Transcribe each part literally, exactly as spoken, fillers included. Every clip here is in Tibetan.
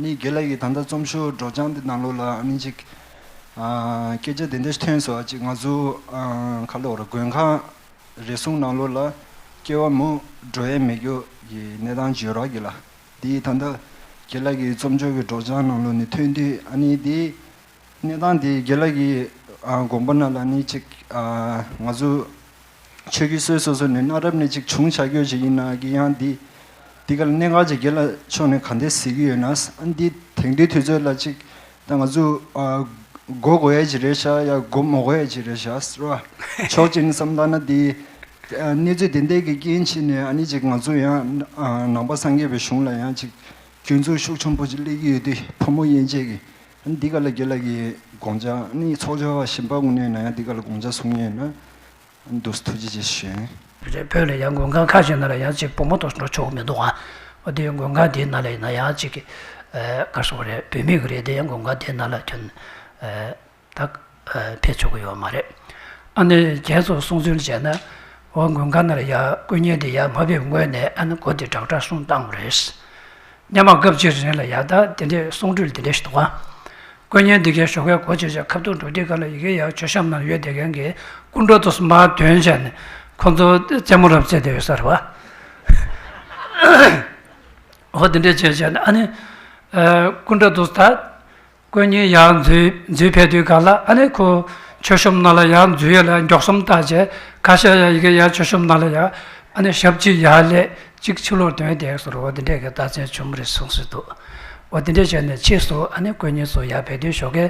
ནི་རྒན་ལགས་ཀྱིས་ད་ལྟ་རྩོམ་ཤོག་སྒྲོག་སྦྱང་འདི་ནང་ལོགས་ལ་ཨ་ནི་ཅིག་ཨ་སྐད་ཆ་དེ་འདྲ་ཞིག་ཐོན་སོང་། ཨ་ཅིག་ང་ཚོ་ཨ་ག་ལབ་དགོས་རེད། མགོན་ཁང་རེ་ཟུང་ནང་ལོགས་ལ་སྐྱེ་བ་མུ་འགྲོ་ཡས་མེད་རྒྱུ་གི་གནས་སྟངས་ཅིག་ཡོད་རེད་རྒན་ལགས། འདི་ད་ལྟ་རྒན་ལགས་ཀྱི་རྩོམ་ཤོག་གི་སྒྲོག་སྦྱང་ནང་ལོགས་ནས་ཐོན་དུས། ཨ་ནི་འདི་གནས་སྟངས་འདི་རྒན་ལགས་ཀྱིས་ཨ་དགོངས་པ་ནང་ལ་ནི་ཅིག་ཨ་ང་ཚོ་ཆོས་བརྒྱུད་སོ་སོ་སོ་ནས་གནའ་རབས་ནས་ཅིག་བྱུང་བཞག་རྒྱུ་ཞིག་ཡིན་ན་གི་ཡང་འདི་འདི་ག་ལ་གནད་འགག་ཅིག་རྒན་ལགས་ཕྱོགས་ནས་ག་འདྲས་གཟིགས་ཀྱི་ཡོད་ན། ཨ་འདི་དེང་དུས་དུས་ཚོད་ལ་ཅིག་ད་ང་ཚོ་ཨ་གོ་དགོས་ཡས་ཅིག་རེད་ཤག་ཡ་གོ་མ་དགོས་ཡས་ཅིག་རེད་ཤག་ཟེར་བ། ཕྱོགས་གཅིག་ནས་བསམ་བཏང་ན་འདི་ཨ་གནས་ཚུལ་དེ་འདྲས་ཀྱི་རྐྱེན་བྱས་ནས་ཨ་ནི་ཅིག་ང་ཚོ་ཡང་ཨ་ནང་པ་སངས་རྒྱས་པའི་གཞུང་ལ་ཡང་ཅིག་སྐྱོན་འཛུགས་ཤུགས་ཆེན་པོ་ཅིག་སླེབས་ཀྱི་ཡོད་དུས། ཕོ་མོ་དབྱེ་འབྱེད་ཀྱི་འདི་ག་ལ་རྒན་ལགས་ཀྱི་དགོངས་འཆར། ཨ་ནི་ཚོགས་བཅར་བ་གཞན་པ་ངོས་ནས་ན་ཡང་འདི་ག་ལ་དགོངས་འཆར་གསུང་མཁན་ཡོད་ན། ཨ་ནི་ཐུགས་རྗེ་ཆེ་ཞུ། རེད། བོད་ལ་ཡང་མགོན་ཁང་ཁ་ཤས་ནང་ལ་ཡང་ཅིག་བུ་མོ་དེ་ཚོ་འགྲོ་ཆོག་གི་མི་འདུག་ཨ། འོ་དེ་མགོན་ཁང་དེའི་ནང་ལ་ཡིན་ན་ཡང་ཅིག་གི་ཨ་ག་རེ་ཟེར་དགོས་རེད། བུད་མེད་ཀྱི་རེད་དེ། ཡང་མགོན་ཁང་དེའི་ནང་ལ་ཁྱོན་ཨ་ད་ཨ་ཕེབས་ཆོག་གི་ཡོད་མ་རེད། ཨ་ནི་རྒན་ཚོ་གསུང་ཚུལ་བྱས་ན། འོ་མགོན་ཁང་ནང་ལ་ཡ་དཀོན་གཉེར་དེ་ཡ་མ་ཕེབས་སྔོན་ནས་ཨ་ནི་གོ་དེ་དྲག་དྲག་གསུངས་བཏང་བ་རེད། སྔོན་མ་སྐབས་ཅིག་རིང་ལ་ཡ་ད་དེ་འདྲའི་གསུང་སྒྲོས་དེ་འདྲ་ཞིག་འདུག་ག། དཀོན་གཉེར་འདི་གའི་ཞོགས་ཀའི་སྒོ་ཕྱེ་བྱས་ཁ་ཐུག་འགྲོ་དུས་སྒང་ལ་ཡ་གི་ཡ་མཆོད་བཤམས་ནང་ཡོད་བསྡད་མཁན་གྱི་སྐུ་འདྲ་དེ་ཚོ་མར་ཐོན་བྱས་ནས་ཁོ་ཚོ་རྩེད་མོ་ར་རྩེ་བསྡད་ཡོད་ས་རེད་པ། འོ་དེ་འདྲ་བྱས་བྱས་ནས་ཨ་ནི་ཨ་སྐུ་འདྲ་དེ་ཚོ་ད། དཀོན་གཉེར་ཡར་འཛུལ་འཛུལ་ཕེབས་དུས་སྒང་ལ་ཨ་ནི་ཁོ་མཆོད་བཤམས་ནང་ལ་ཡར་འཛུལ་ཡས་ལ་མགྱོགས་གསུམ་བཏང་བྱས། ཁ་ཤས་ཡ་ཡི་གེ་ཡར་མཆོད་བཤམས་ནང་ལ་ཡ་ཨ་ནི་ཞབས་གཅིག་ཡར་སླེབས། གཅིག་ཕྱི་ལོགས་ཐོན་བསྡད་ཟེར། འོ་དེ་འདྲས་ཀྱི་རྟགས་མཚན་བྱུང་བ་རེད་གསུངས་སྲོལ་འདུག། འོ་དེ་འདྲས་བྱས་ནས་ཕྱིས་སུ་ཨ་ནི་དཀོན་གཉེར་ཚོ་ཡར་ཕེབས་དུས་ཞོགས་ཀའི་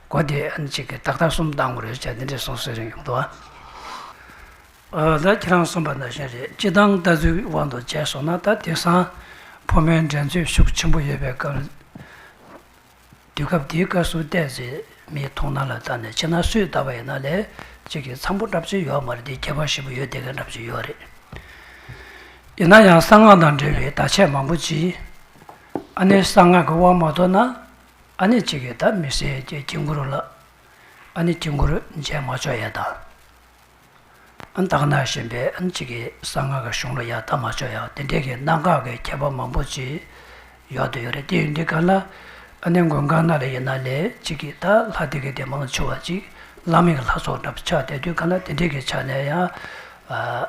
སྒོ་དེ་ཨ་ནི་གཅིག་གི་ཏག་ཏག་གསུམ་བཏང་དགོས་རེད་ཅེས་དེ་འདྲས་གསུངས་སྲོལ་རེ་ཡོང་འདུག། ཨ་ད་ཁྱེད་རང་གསུངས་པ་ནང་བཞིན་རེད། སྤྱིར་བཏང་ལྟ་ཚུལ་དབང་དུ་བྱས་སོང་ན། ད་དེང་སང་ཕོ་མོའི་འགྲན་རྩོད་ཤུགས་ཆེན་པོ་ཡོད་པའི་སྐབས། དུས་སྐབས་དེའི་སྐབས་སུ་བལྟས་ཚེ་མིའི་མཐོང་སྣང་ལ་བལྟས་ནས་ཕྱི་ནང་སུས་བལྟས་པ་ཡིན་ན་ལས་གཅིག་གི་འཚམ་པོ་འདྲ་པོ་ཅིག་ཡོད་མ་རེད་དེ། ཁྱད་པར་ཞེ་པོ་ཡོད་བསྡད་མཁན་འདྲ་པོ་ཅིག་ཡོད་རེད། ཡིན་ན་ཡང་གསང་སྔགས་དང་འབྲེལ་བའི་བརྡ་ཆད་མང་པོ་ཅིག་ཨ་ནི་གསང་སྔགས་ཀྱི་དབང་མ་ཐོབ་ན་ཨ་ནི་གཅིག་གི་ད་མི་ཟེར་གྱི་དཀྱིལ་འཁོར་ལ་ཨ་ནི་དཀྱིལ་འཁོར་མཇལ་མ་ཆོག་ཡས་དང་། ཨ་ནི་ད་ག་ནང་བཞིན་པའི་ཨ་ནི་གཅིག་གི་གསང་སྔགས་ཀྱི་གཞུང་ལ་ཡར་ལྟ་མ་ཆོག་ཡས་དེ་འདྲའི་གི་གནད་འགག་གི་ཁྱད་པར་མང་པོ་ཅིག་ཡོད་དུ་ཡོད་རེད། དེ་ཡིན་དུས་སྒང་ལ་ཨ་ནི་མགོན་ཁང་ནང་ལ་ཡིན་ན་ལས་གཅིག་གི་ད་ལྷ་སྡེ་དགེ་སྡེ་མང་ཆེ་བ་ཅིག་བླ་མའི་ལྷ་ཚོགས་འདྲ་པོ་ཆགས་བསྡད་དུས་སྒང་ལ་དེ་འདྲའི་གི་ཆ་ནས་ཡང་ཨ་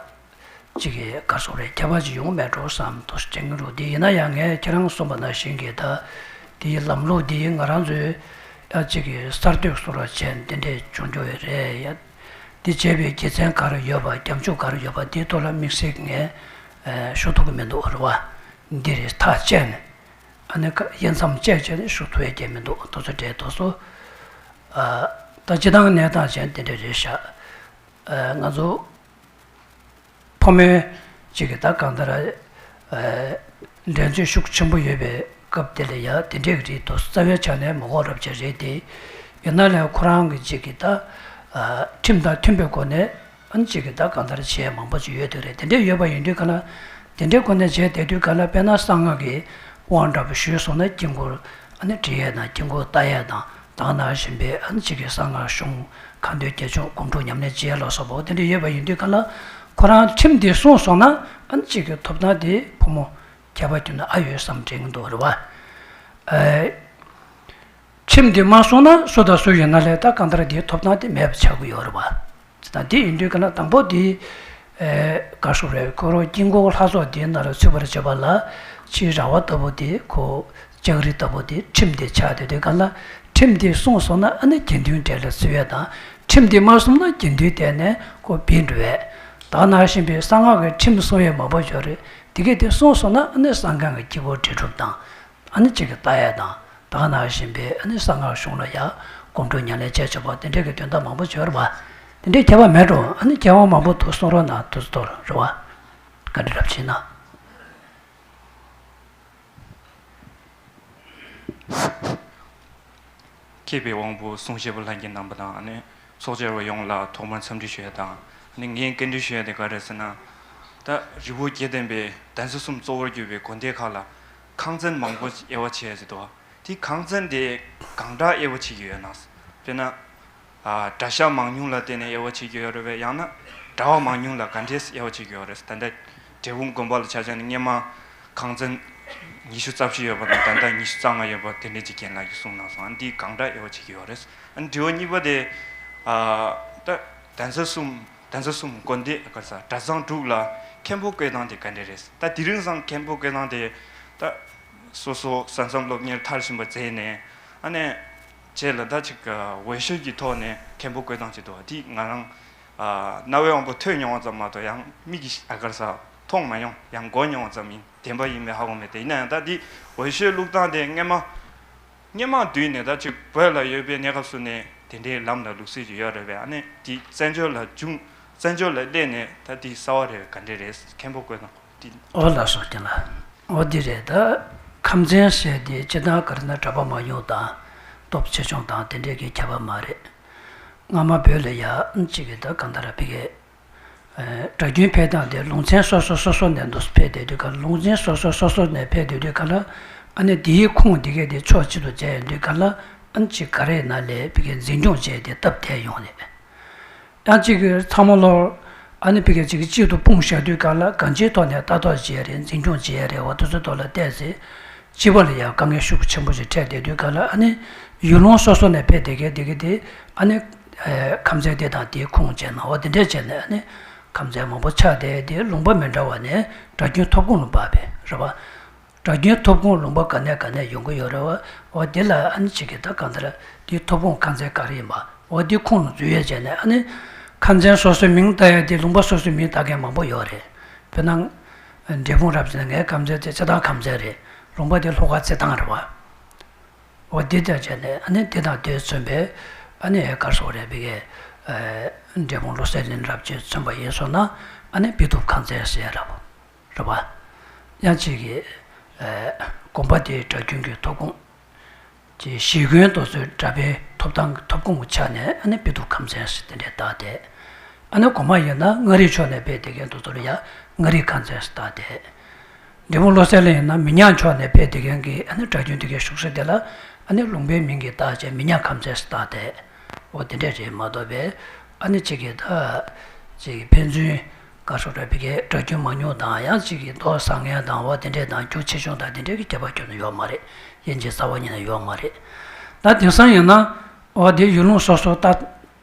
གཅིག་གི་ག་རེ་ཟེར་དགོས་རེད། ཁྱད་པར་ཅིག་ཡོང་མེད་འགྲོ་བསམ་དུ་དྲན་གྱི་འདུག། དེ་ཡིན་ན་ཡང་ངས་ཁྱེད་རང་གསུངས་པ་ནང་བཞིན་གྱི་ད་དེའི་ལམ་ལུགས་འདི་ང་རང་ཚོའི་ཨ་གཅིག་གི་གསར་གཏོད་བཟོ་འདྲ་བྱས་འདི་འདྲས་བྱུང་རྒྱུ་རེད་ཡ། འདི་བྱས་པའི་དགེ་མཚན་ག་རེ་ཡོད་པ། རྒྱབ་ལྗོངས་ག་རེ་ཡོད་པ། འདིའི་ཐོག་ལ་དམིགས་བསལ་གྱི་ངས་ཨ་ཞུ་ཐུབ་ཀྱི་མི་འདུག་རེད་པ། འདི་རེད། ཐག་བཅད་ནས་ཨ་ནི་ཁ་དབྱེ་མཚམས་བཅད་བྱས་ནས་ཞུ་ཐུབ་ཡ་གྱི་མི་འདུག། དེ་ཚོ་འདྲ་དེ་ཚོ་ཨ་ད་སྤྱིར་བཏང་གནས་སྟངས་ཅན་དེ་འདྲ་རེད་ཤག། ཨ་ང་ཚོ་ཕོ་མོའི་གཅིག་གི་ད་གང་ལྟར་ཨ་འགྲན་རྩོད་ཤུགས་ཆེན་པོ་ཡོད་པའི་སྐབས་དེ་ལ་ཡ་དེ་འདྲའི་རིགས་དེ་རྩ་བའི་ཆ་ནས་མི་དགོས་རབས་ཅིག་རེད་དེ། ཡིན་ན་ལས་ཁོ་རང་གི་གཅིག་གི་ད་ཨ་ཁྲིམས་དང་མཐུན་པའི་སྒོ་ནས་ཨ་ནི་གཅིག་གི་ད་གང་ལྟར་བྱེད་ཡ་མང་པོ་ཅིག་ཡོད་དེ་རེད། དེ་འདྲའི་ཡོད་པ་ཡིན་དུས་སྒང་ལ་དེ་འདྲའི་སྒོ་ནས་བྱས་བསྡད་དུས་སྒང་ལ་དཔེར་ན་གསང་སྔགས་ཀྱི་དབང་འདྲ་པོ་ཞུས་སོང་ན་དཀྱིལ་འཁོར་ཨ་ནི་བྲི་ཡས་དང་། དཀྱིལ་འཁོར་ལྟ་ཡས་དང་། ད་ག་ནང་བཞིན་པའི་ཨ་ནི་གཅིག་གི་གསང་སྔགས་གཞུང་མཁའ་འདོན་རྒྱ་མཚོ་སྒོམ་སྒྲུབ་ཉམས་ལེན་བྱེད་ཡ་ལ་སོགས་པ་འོ་དེ་འདྲ་ཡོད་པ་ཡིན་དུས་སྒང་ལ་ཁོ་རང་ཁྲིམས་འདི་སྲུང་སོང་ན་ཨ་ནི་གཅིག་གི་ཐོབ་ཐང་དེ་ཕོ་མོ་ཁྱད་པར་གྱུར་ན་ཨ་ཡོད་བསམ་དྲན་གྱི་འདུག་རེད་པ། ཨ་ཁྲིམས་འདི་མ་སྲུང་ན་སུ་དང་སུ་ཡིན་ན་ལས་ད་གང་ལྟར་དེའི་ཐོབ་ཐང་དེ་མེད་པ་ཆགས་ཀྱི་ཡོད་རེད་པ། ད་དེ་ཡིན་དུས་སྒང་ལ་དང་པོ་དེ་ཨེ་ག་རེ་ཟེར་དགོས་རེད། ཁོ་རང་དཀྱིལ་འཁོར་ལྷ་ཚོགས་དེའི་ནང་ལ་ཚུད་པར་བྱེད་པ་ལ་ཕྱིའི་ར་བ་ལྟ་བུ་དེ་ཁོ་ལྕགས་རི་ལྟ་བུ་དེ་ཁྲིམས་དེ་ཆགས་བསྡད་དུས་སྒང་ལ་ཁྲིམས་དེ་སྲུང་སོང་ན་ཨ་ནི་དགེ་འདུན་གྲལ་ལ་ཚུད་ཡས་དང་། ཁྲིམས་དེ་མ་སྲུང་ན་དགེ་འདུན་གྲལ་ནས་ཁོ་བུད་འགྲོ་ཡས། ད་ག་ནང་བཞིན་པའི་གསང་སྔགས་ཀྱི་ཁྲིམས་སྲུང་ཡས་མང་པོ་ཡོད་རེད། དེ་གས་དེ་སྲུང་སོང་ན་ཨ་ནི་གསང་སྔགས་ཀྱི་དཀྱིལ་འཁོར་བྲིས་གྲུབ་དང་། ཨ་ནི་གཅིག་གི་ལྟ་ཡས་དང་། ད་ག་ནང་བཞིན་པའི་ཨ་ནི་གསང་སྔགས་གཞུང་ལ་ཡ་སྒོམ་སྒྲུབ་ཉམས་ལེན་བྱས་ཆོག་པ་དེ་འདྲའི་གི་དོན་དག་མང་པོ་ཡོད་རེད་པ། དེ་འདྲའི་ཁྱད་པར་མེད་འགྲོ། ཨ་ནི་རྒྱལ་དབང་མང་པོ་དུ་གསུང་རོགས་གནང་། དུ་གཏོར་རེད་པ། བཀའ་འདྲི་རབ་ཆེན་གནང་། མཁས་པའི་དབང་པོ་གསུང་བཞི་པ་ལྷན་རྒྱས་རྣམ་པ་དང་། ཨ་ནི་ཚོགས་བཅར་བ་ཡོངས་ལ་ཐོག་མར་འཚམས་འདྲི་ཞུ་ཡ་དང་། ཨ་ནི་ངས་བཀའ་འདྲི་ཞུ་ཡ་དེ་ག་རེ་ཟེར་ན། ད་རི་བོ་དགེ་ལྡན་པའི་གདན་ས་གསུམ་གཙོ་བོར་གྱུར་པའི་དགོན་སྡེ་ཁག་ལ་ཁང་ཚན་མང་པོ་དབྱེ་བ་ཕྱེ་ཡ་ཟེར་འདུག། དེ་ཁང་ཚན་དེ་གང་འདྲ་དབྱེ་བ་ཕྱེ་གི་ཡོད་ན། དཔེར་ན། ཨ་གྲྭ་ཤག་མང་ཉུང་ལ་བརྟེན་ནས་དབྱེ་བ་ཕྱེ་གི་ཡོད་རེད་པས། ཡང་ན་གྲྭ་པ་མང་ཉུང་ལ་ག་འདྲས་དབྱེ་བ་ཕྱེ་གི་ཡོད་རེད། ད་ལྟ་འབྲས་སྤུངས་དགོན་པ་ལ་ཆ་བཞག་ན་སྔོན་མ་ཁང་ཚན་ ཉི་ཤུ་རྩ་བཞི་ཡོད་པ་དང་ད་ལྟ་ཉི་ཤུ་རྩ་ལྔ་ཡོད་པ་དེ་འདྲས་ཅིག་རྒན་ལགས་ཀྱིས་གསུངས་གནང་སོང་། ཨ་ནི་འདི་གང་འདྲ་ཡོད་པ་ཅིག་ཡོད་རེད། ཨ་ནི་དྲི་བ་གཉིས་པ་དེ་ཨ་ད་གདན་ས་གསུམ་གདན་ས་གསུམ་དགོན་སྡེ་ག་རེ་ཟ་གྲྭ་ཚང་དྲུག་ལ་མཁན་པོ་བསྐོས་སྟངས་དེ་ག་འདྲས་རེད། ད་དེ་རིང་སང་མཁན་པོ་བསྐོས་སྟངས་དེ་ད་སོ་སོ་ས་མཚམས་སློབ་གཉེར་མཐར་ཕྱིན་པ་མཛད་ནས་ཨ་ནི་རྗེས་ལ་ད་ཅིག་འོས་ཤོག་གི་ཐོག་ནས་མཁན་པོ་བསྐོས་སྟངས་ཅིག་འདུག་བ། དེ་ང་རང་ཨ་རྣ་བའི་དབང་པོ་ཐོས་མྱོང་བ་ཙམ་མ་གཏོགས་ཡང་མིག་གིས་ཨ་ག་རེ་ཟ་མཐོང་མ་མྱོང་། ཡང་གོ་མྱོང་བ་ཙམ་ཡིན། བདེན་པ་ཡིན་མིན་ཧ་གོ་མེད་དེ། ཡིན་ན་ཡང་ད་འདི་འོས་ཤོག་བླུགས་སྟངས་དེ་སྔས་མ་སྔས་མ་དུས་ནས་ད་ཅིག་བོད་ལ་ཡོད་པའི་གནས་སྐབས་སུ་ནས་དེ་འདྲའི་ལམ་ལ་ལུགས་སྲོལ་ཅིག་ཡོད་རེད་པས། ཨ་ནི་དེ་བཙན་བྱོལ་ལ་བྱུང་བཙན་བྱོལ་ལ་སླེབས་ནས་ད་དེ་གསར་བ་རེད་པས། ག་འདྲས་རེད། མཁན་པོ་བསྐོས་དང་དེ། ཨོ་ལགས་སོ། རྒན་ལགས། ཨོ་འདི་རེད། ད་ཁམས་ཚན་ཟེར་དེ་སྤྱིར་བཏང་ག་རེ་ན་གྲྭ་པ་མང་ཉུང་དང་སྟོབས་ཆེ་ཆུང་དང་དེ་འདྲས་ཀྱི་ཁྱད་པར་མ་རེད། སྔ་མ་བོད་ལ་ཡ་ཨ་ནི་གཅིག་གི་ད་གང་ལྟར་བི་གའི་ཨ་གྲྭ་རྒྱུན་ཕེབས་སྟངས་དེ་ལུང་ཚན་སོ་སོ་སོ་སོ་ནས་འདུག་ཕེབས་བསྡད་དུས་ག་ལ། ལུང་ཚན་སོ་སོ་སོ་སོ་ནས་ཕེབས་བསྡད་དུས་ག་ལ། ཨ་ནི་དེའི་ཁུངས་དེ་གས་དེ་ཕྱོགས་གཅིག་ཏུ་མཇལ་ཡོང་དུས་ག་ལ། ཨ་ནི་གཅིག་ག་རེ་ན་ལས་བི་གའི་འཛིན་སྐྱོང་བྱས་ཏེ་སྟབས་བདེ་ཡོང་ནས། ཡང་གཅིག་གིས་ཚང་མ་ལོར་ཨ་ནི་བི་གའི་གཅིག་གིས་གཅིག་ཏུ་སྤུངས་བཞག་དུས་ག་ལ། གང་ཅིའི་ཐོག་ནས་ལྟ་རྟོག་བྱེད་ཡ་རེད། འཛིན་སྐྱོང་བྱེད་ཡ་རེད་བ། དེ་ཚོའི་ཐོག་ལ་བལྟས་ཚེ་སྤྱི་པ་ལ་ཡང་དཀའ་ངལ་ཤུགས་ཆེན་པོ་ཞིག་འཕྲད་བསྡད་དུས་ག་ལ། ཨ་ནི་ཡུལ་ལུང་སོ་སོ་ནས་ཕེབས་བསྡད་མཁན་དེ་གས་དེ་ཨ་ནི་ཨེ་ཁམས་ཚན་དེ་དང་དེའི་ཁུངས་བྱས་ན་འོ་དེ་འདྲས་བྱས་ནས་ཨ་ནི་ཁམས་ཚན་མང་པོ་ཆགས་བསྡད་དེ། ལུང་པ་མི་འདྲ་བ་ནས་གྲྭ་རྒྱུན་ཐོབ་ཁུངས་ལ་བབས་པས་རེད་བ། གྲྭ་རྒྱུན་ཐོབ་ཁུངས་ལུང་པ་ག་ནས་ག་ནས་ཡོང་གི་ཡོད་རེད་བ། འོ་དེ་ལ་ཨ་ནི་གཅིག་གིས་ད་གང་ལྟར་དེའི་ཐོབ་ཁུངས་ཁམས་ཚན་ག་རེ་ཡིན་པ་འོ་དེ་ཁུངས་ལ་འཛུལ་ཡས་བྱས་ནས། ཨ་ནི་ཁམས་ཚན་སོ་སོའི་མིང་བཏགས་ཡས་དེ་ལུང་པ་སོ་སོའི་མིང་བཏགས་མཁན་མང་པོ་ཡོད་རེད། དཔེར་ན་འབྲས་སྤུངས་རབ་བྱས་ན་ངའི་ཁམས་ཚན་དེ་རྩེད་ཐང་ཁམས་ཚན་རེད། ལུང་པ་དེ་ལྷོ་ཁ་རྩེད་ཐང་རེད་བ། འོ་དེ་ལྟར་བྱས་ནས་ཨ་ནི་དེ་དང་དེས་མཚོན་པའི་ཨ་ནི་ཨེ་ག་རེ་ཟེར་དགོས་རེད། བི་གའི་ཨེ་འབྲས་སྤུངས་བློ་གསལ་གླིང་རབ་བྱས་མཚོན་པ་ཡིན་སོང་ན་ཨ་ནི་དཔེ་ཐུབ་ཁམས་ཚན་ཟེར་ཡ་རེད་བ། རེད་བ། ཡང་གཅིག་གིས་ཨེ་དགོན་པ་དེའི་གྲྭ་རྒྱུན་གྱི་ཐོབ་ཁུངས་ཀྱི་གཞིས་དགོན་དེ་ཚོའི་གྲྭ་པའི་ཐོབ་ཐང་གི་ཐོབ་ཁུངས་ཀྱི་ཆ་ནས་ཨ་ནི་དཔེ་ཐུབ་ཁམས་ཚན་ཟེར་དེ་འདྲས་བཏགས་ཏེ། ཨ་ནི་གོང་མ་ཡིན་ན་མངའ་རིས་ཕྱོགས་ནས་ཕེབས་བསྡད་མཁན་དེ་ཚོ་ལ་ཡང་མངའ་རིས་ཁམས་ཚན་ཟེར་བཏགས་ཏེ། འབྲས་སྤུངས་བློ་གསལ་གླིང་ཡིན་ན་མི་ཉག་ཕྱོགས་ནས་ཕེབས་བསྡད་མཁན་གྱི་ཨ་ནི་གྲྭ་རྒྱུན་དེ་གའི་བཞུགས་ས་དེ་ལ་ཨ་ནི་ལུང་པའི་མིང་གིས་བཏགས་བྱས་མི་ཉག་ཁམས་ཚན་ཟེར་བཏགས་ཏེ། འོ་དེ་འདྲས་རེད་མ་གཏོགས་པས། ཨ་ནི་གཅིག་གིས་ད་གཅིག་གིས་ཕན་ཚུན་ག་རེ་ཟེར་དགོས་རེད། བི་གའི་གྲྭ་རྒྱུན་མང་ཉུང་དང་། ཡང་གཅིག་གིས་མདོ་བཟང་ངན་དང་འོ་དེ་འདྲས་དང་རྒྱུ་ཆེ་ཆུང་དང་དེ་འདྲས་ཀྱི་ཁྱད་པར་ཁྱོན་ནས་ཡོད་མ་རེད། དབྱེ་འབྱེད་རྩ་བ་ཉིད་ནས་ཡོད་མ་རེད། ད་དེང་སང་ཡིན་ན་འོ་དེ་ཡུལ་ལུང་སོ་སོ་ལྟ་